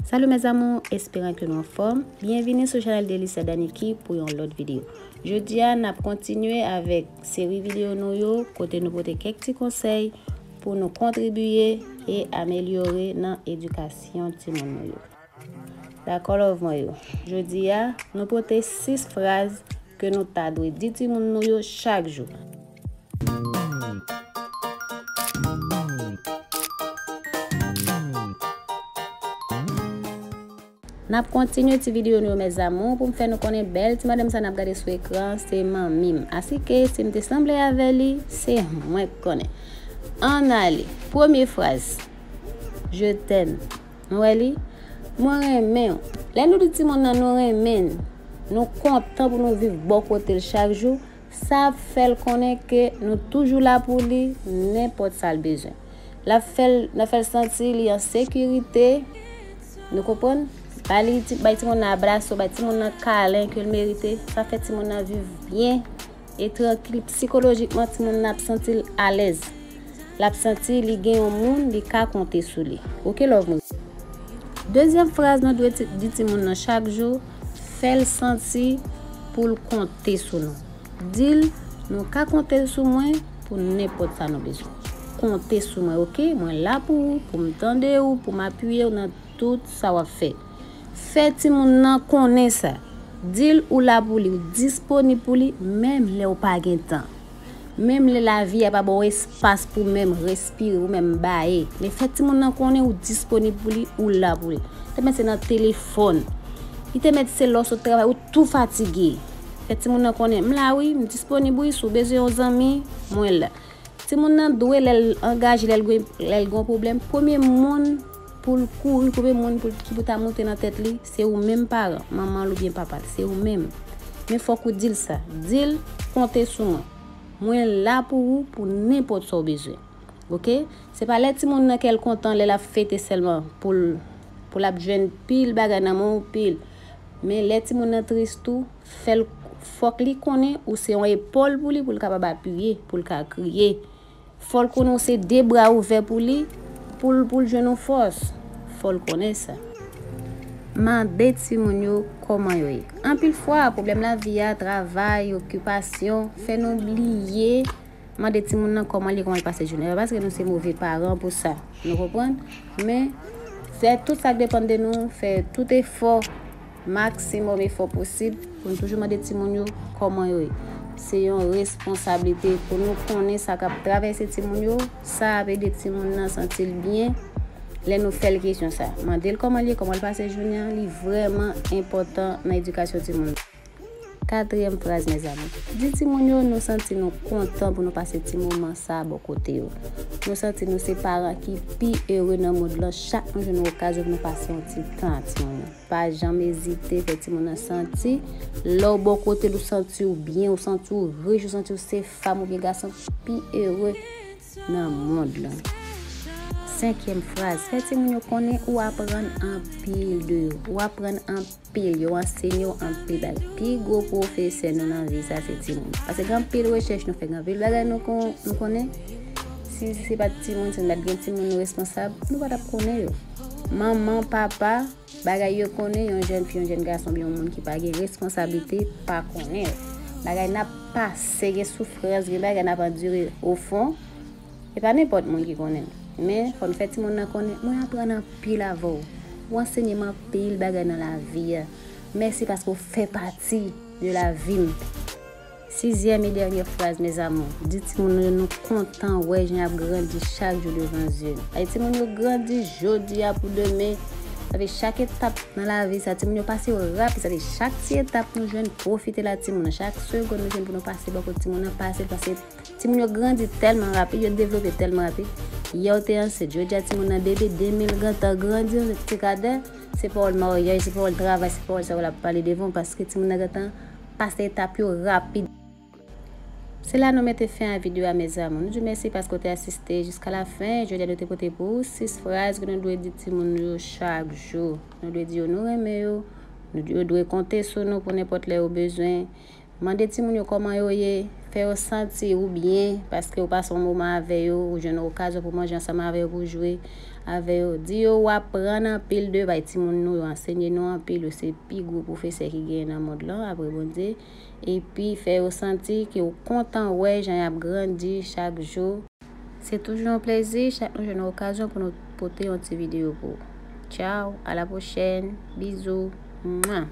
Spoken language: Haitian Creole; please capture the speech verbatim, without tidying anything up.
Salut mes amours, esperan ke nou anfòm. Byenvini sou chanèl Delisa Daniki pou yon lòt videyo. Jodi a, n ap kontinye avèk seri videyo nou yo, kote nou pote kèk ti konsèy pou nou kontribiye e amelyore nan edikasyon timoun nou yo. Dakò, love mwen yo. Jodi a, nou pote sis fraz ke nou ta dwe di timoun nou yo chak jou. N ap kontinye ti videyo nou yo, mes amours, pou m fè nou konnen bèl ti madanm sa n ap gade sou ekran, se manmi m. Asike, si m te sanble avè li, se mwen k konnen. Ann ale. Premye fraz. Je t'aime. Nou wè li? Mwen renmen w. Lè nou di timoun nan nou renmen l, nou kontan pou nou viv bò kote l chak jou, sa ap fè l konnen ke nou toujou la pou li, nenpòt sa l bezwen. L ap fè l, n ap fè l santi li an sekirite. Nou konprann? Ba li ti, bay timoun nan abraso, bay timoun nan kalen ke l merite. Sa fè timoun nan viv byen e trankil sikolojikman, timoun nan ap santi l alèz. L ap santi li gen yon moun li ka konte sou li. Oke, love mwen. Dezyèm fraz nou dwe ti, di timoun nan chak jou, fè l santi pou l konte sou nou. Di l, nou ka konte sou mwen pou nenpòt sa nou bezwen. Konte sou mwen, oke? Mwen la pou ou, pou m tande ou, pou m apiye w nan tout sa w ap fè. Fè timoun nan konnen sa. Di l ou la pou li, ou disponib pou li, menm lè w pa gen tan. Menm lè lavi a pa ba w espas pou menm respire, ou menm baye. Men fè timoun nan konnen ou disponib pou li, ou la pou li. Te mèt se nan telefòn. Li te mèt se lè w sot travay, ou tou fatige. Fè timoun nan konnen, m la wi, m disponib wi, si w bezwen yon zanmi, mwen la. Timoun nan dwe, lè l angaje, lè l gen, lè l gen yon pwoblèm, premye moun pou l kouri, premye moun pou l, ki pou ta monte nan tèt li, se ou menm paran, manman l oubyen papa l, se ou menm. Men fòk ou di l sa. Di l, konte sou mwen. Mwen la pou ou, pou nenpòt sa w bezwen. Oke? Se pa lè timoun nan kè l kontan, lè l ap fete sèlman, pou l, pou l ap jwenn pil bagay nan men w, pil. Men lè timoun nan tris tou, fè l, fòk li konnen ou se yon epòl pou li, pou l kapab apiye, pou l ka kriye. Fò l konnen w se de bra ouvè pou li, pou l, pou l jwenn yon fòs. Fò l konnen sa. Mande timoun yo kòman yo ye. Anpil fwa, pwoblèm lavi a, travay, okipasyon, fè nou bliye mande timoun nan kòman li ye, kòman l pase jounen. E pa paske nou se move paran pou sa. Nou konprann? Men, fè tout sa k depann de nou, fè tout efò, maksimòm efò posib pou nou toujou mande timoun yo kòman yo ye. Se yon responsablite pou nou konnen sa k ap travèse timoun yo, sa ap ede timoun nan santi l byen. Lè nou fè l kesyon sa, mande l kòman l ye, kòman l pase jounen an, li vrèman enpòtan nan edikasyon timoun. Katriyèm fraz, mes amours. Di timoun yo nou santi nou kontan pou nou pase ti moman sa bò kote yo. Nou santi nou se paran ki pi ere nan mond lan chak nou jwenn yon okazyon pou nou pase yon ti tan ak timoun yo. Pa janm ezite fè timoun nan santi lè w bò kote l, ou santi w byen, ou santi w rich, ou santi w se fanm oubyen gason ki pi ere nan mond lan. Senkyèm fraz, fè timoun yo konnen ou aprann anpil de yo. Ou aprann anpil, yo ansenye w anpil bagay. Pi gwo pwofesè nou nan vi sa se timoun. Paske gen anpil rechèch nou fè, gen anpil bagay nou kon-, nou konnen. Si se pa t timoun, si nou pa t gen timoun nou responsab, nou pa t ap konnen yo. Manman, papa, bagay yo konnen, yon jèn fi, yon jèn gason, oubyen yon moun ki pa gen responsablite, pa konnen yo. Bagay n ap pase, gen soufrans, gen bagay n ap andire ofon, e pa nenpòt moun ki konnen l. Men, fò n fè timoun nan konnen, mwen aprann anpil avè w. Ou ansenye m anpil bagay nan lavi a. Mèsi paske w fè pati de lavi m. Sizyèm e dènye fraz, mes amours. Di timoun nou, nou kontan wè jan y ap grandi chak jou devan zye nou. Ay, timoun yo grandi jodi a pou demen. Sa vle chak etap nan lavi sa, timoun yo pase yo rapid. Sa vle chak ti etap nou jwenn, pwofite la timoun nan. Chak segonn nou jwenn pou nou pase bò kote timoun nan, pase l, paske timoun yo grandi tèlman rapid, yo devlope tèlman rapid. Yè w te ansent, jodi a timoun nan bebe, demen l gentan grandi, yon ti kadè, se pawòl maryaj, se pawòl travay, se pawòl sa yo l ap pale devan w, paske timoun nan gentan pase etap yo rapid. Se la nou mete fen a videyo a, mes amours. Nou di w mèsi paske w te asiste jiska la fen. Jodi a nou te pote pou ou sis fraz ke nou dwe di timoun yo chak jou. Nou dwe di yo nou renmen yo. Nou, yo dwe konte sou nou pou nenpòt lè yo bezwen. Mande timoun yo kòman yo ye, fè yo santi ou byen, paske ou pase yon moman avè yo, ou jwenn yon okazyon pou manje ansanm avè yo, pou jwe avè yo. Di yo w aprann anpil de bay timoun nou, yo ansenye nou anpil, yo se pi gwo pwofesè ki genyen nan mond lan, apre Bondye. Epi fè yo santi ke w kontan wè jan y ap grandi chak jou. Se toujou yon plezi, chak nou jwenn yon okazyon pou nou pote yon ti videyo pou ou. Tchao, à la prochaine, bizou, mwa.